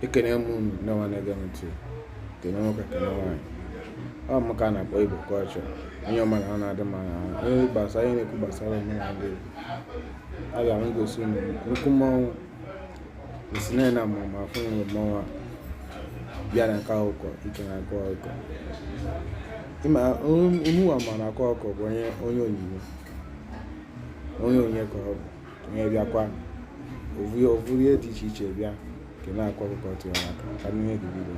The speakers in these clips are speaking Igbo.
Ekene m unu ndị ọma na-ege m ntị, kene nwoke, kene nwaanyị. Ọ m ka a na-akpọ Igbo Culture, onye ọma na ọ na-adị mma na onye gbasara ihe na-ekwu gbasara omenala Igbo. Abịa m gosi unu nnukwu mmọnwụ esi na na ma afụ mmọnwụ a bịa na nke akụkọ ike na akụ ọkụkọ. Ịma unu ma na akụ ọkụkọ bụ onye onye onyinye, onye onyinye ka ọ bụ, onye bịakwa ovuru ihe dị iche iche bịa nke na-akụ ọkụkọ tụrụ aka ka n'ihe dị bido.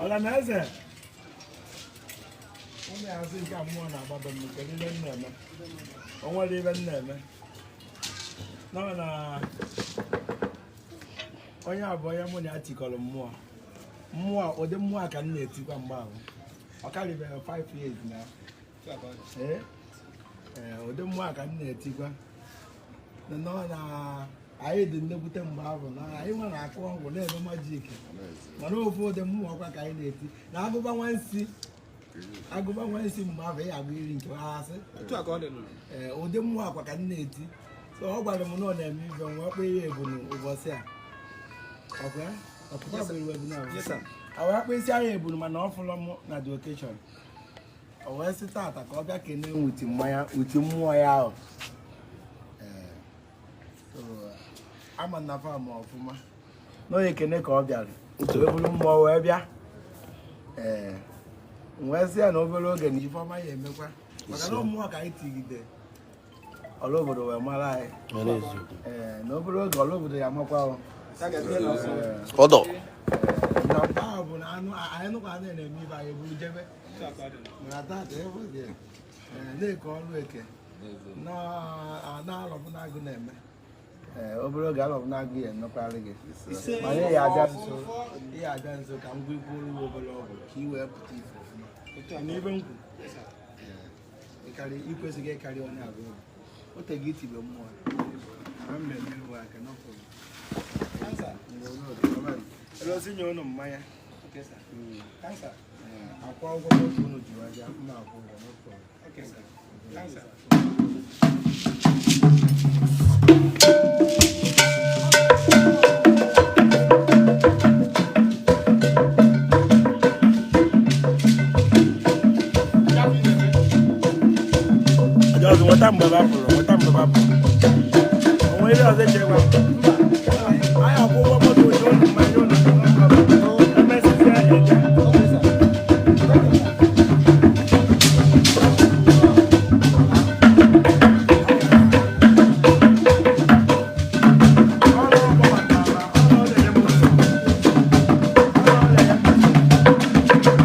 Ọlanaeze, ụmụ ya asị nke a mmụọ na-agbado m. Kedu ihe m na-eme? O nwere ibe m na-eme nọ na onye a bụ onye mụ na ya tikọrọ mmụọ. Mmụọ, ụdị mmụọ a ka m na-etikwa mgbe ahụ. Ọ karịbeghị 5 years na ee ee, ụdị mmụọ a ka m na-etikwa nọ na anyị dị nnekwute mgbe ahụ na anyị nwere akụ ọgwụ na-eme magic, mana ofu ụdị mmụọ kwa ka anyị na-eti na agụba nwansi, agụba nwansi mgbe ahụ ị agụ iri nke ha asị. Ee, ụdị mmụọ akwa ka m na-eti. So ọ gwara m na ọ na-eme ife nwa kpee ya ebunu ụbọchị a. Ọkwa ọpụpa bụ iwe ebunu ahụ a wee kpee isi anya ebunu, mana ọ fụlọ m na the occasion. O wee sị tata ka ọ bịa kene m uti mmanya, uti mmụọ ya ahụ. Ee, so ama na fam ọfụma n'onye ekene ka ọ bịara wee buru mmụọ wee bịa. Ee, wee sị ya na obere oge na ife ọma ya emekwa, maka na mmụọ ka anyị tigide ọla obodo wee mara anyị. Ee, na obere oge ọla obodo ya amakwa o. Ọdọ. Na mgbe ahụ bụ na anụ anyị nụkwa anụ na-eme ibe anyị eburu jebe, mana tata ebe dị na-eke ọrụ eke na alọbụnagụ na-eme. Ee, obere oge alọbụnagụ ya emekwarị gị, mana ị ya abịa nso, ị ya abịa nso ka m gwikwuru gị obere ọgwụ ka ị wee pụta ife ọfụma na ibe m kwu. Ịkarị ikwesịghị ịkarị onye abụọ o teghị itibe mmụọ na mmemme iwu aka n'ọfọ. Elosi nye unu mmanya. Akwụ ụgwọ moto unu ji wee bịa, mma akwụ ụgwọ moto. Ọjọ́ ọdún nweta mgbe ba pụrụ, nweta mgbe ba pụrụ. O nwere ihe ọzọ eche gwa m? Mba. Anyị akwụ ụgwọ moto nye unu mmanya unu. Emesịsịa eje. Ọrụ ọgbọ batara, ọrụ ọ na-enye m nsogbu. Ọrụ ọ na-enye m nsogbu.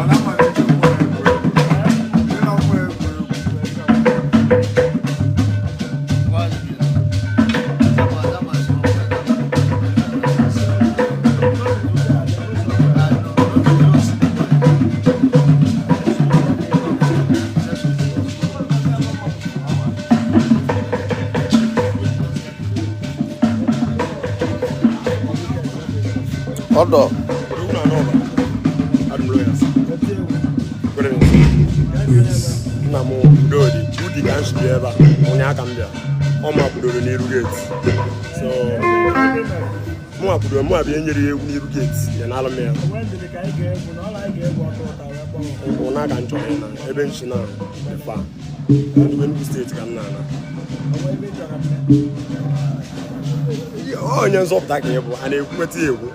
Ọdọ. Nna m, udodi udi ka m si bịa ebe a. Ụnyaahụ ka m bịa, ọ ma kwudoro n'iru gate, so mụnwa kwudoro, mụnwa bịa nyere ya egwu n'iru gate ya na alụ m ya. Ụna ka m chọrọ ịna ebe m si na ife a Enugu Steeti ka m na-ana. Onye nzọpụta ka ị bụ, a na-ekwukweta ya egwu.